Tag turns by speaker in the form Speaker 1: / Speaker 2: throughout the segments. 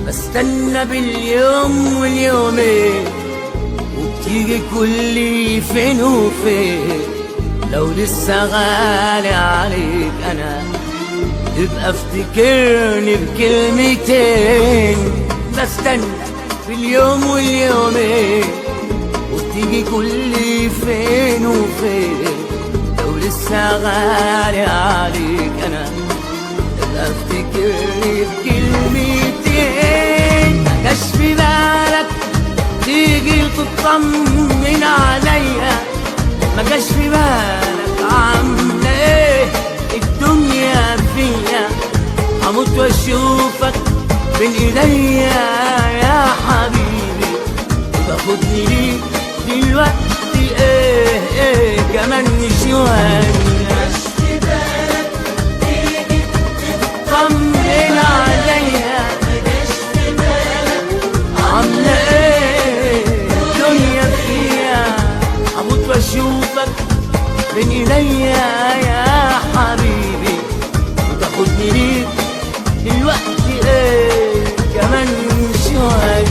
Speaker 1: بستنى باليوم واليومين وبتيجي كل فين وفين. لو لسه غالي عليك انا تبقى افتكرني بكلمتين. بستنى باليوم واليومين وبتيجي كل فين وفين. لو لسه غالي عليك انا تبقى افتكرني بكلمتين. مجاش في بالك تيجي تطمن عليا، مجاش في بالك عاملة ايه الدنيا فيا. هموت واشوفك بين ايديا يا حبيبي، وتاخدني ليك دلوقتي ايه ايه كمان شوية. مجاش في بالك تيجي تطمن عليا، مجاش في بالك عاملة ايه الدنيا فيا. هموت واشوفك بين ايديا يا حبيبي، وتاخدني ليك دلوقتي ايه كمان شوية.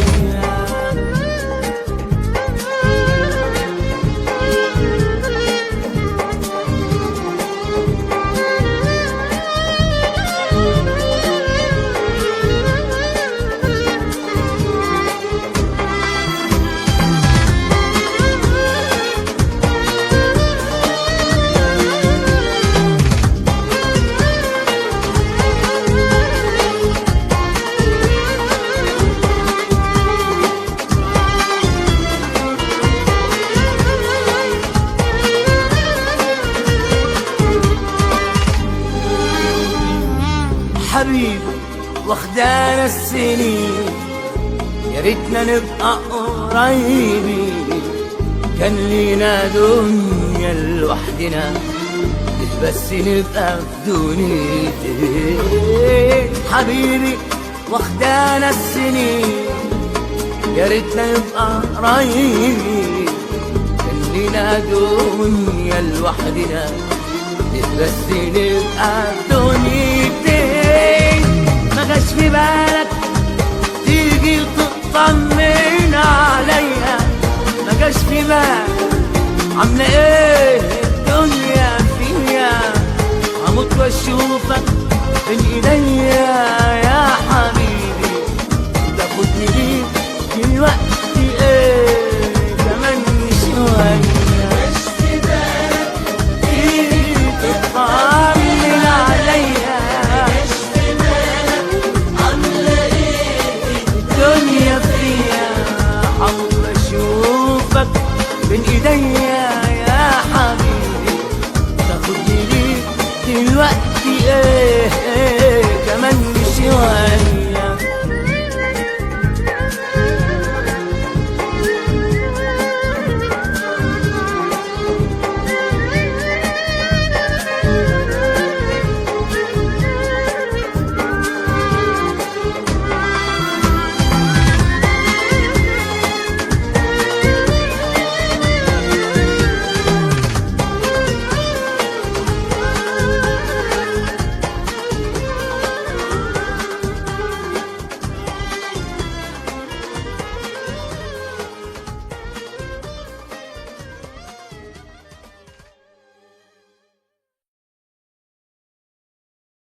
Speaker 1: حبيبي واخدانا السنين، يا ريتنا نبقى قريبين. كان لينا دنيا لوحدنا بس نبقى في دنيتين. حبيبي واخدانا السنين، يا ريتنا نبقى قريبين. كان لينا دنيا لوحدنا بس نبقى في دنيتين. ما جاش في بالك تيجي تطمن عليا، ما جاش في بالك عاملة ايه الدنيا فيا. هموت واشوفك بين ايديا يا حبيبي، وتاخدني ليك دلوقتي ايه كمان شوية. مجاش في بالك تيجي تطمن عليا، مجاش في بالك عاملة ايه الدنيا فيا. هموت واشوفك بين ايديا يا حبيبي، تاخدني ليك دلوقتي ايه ايه كمان شوية.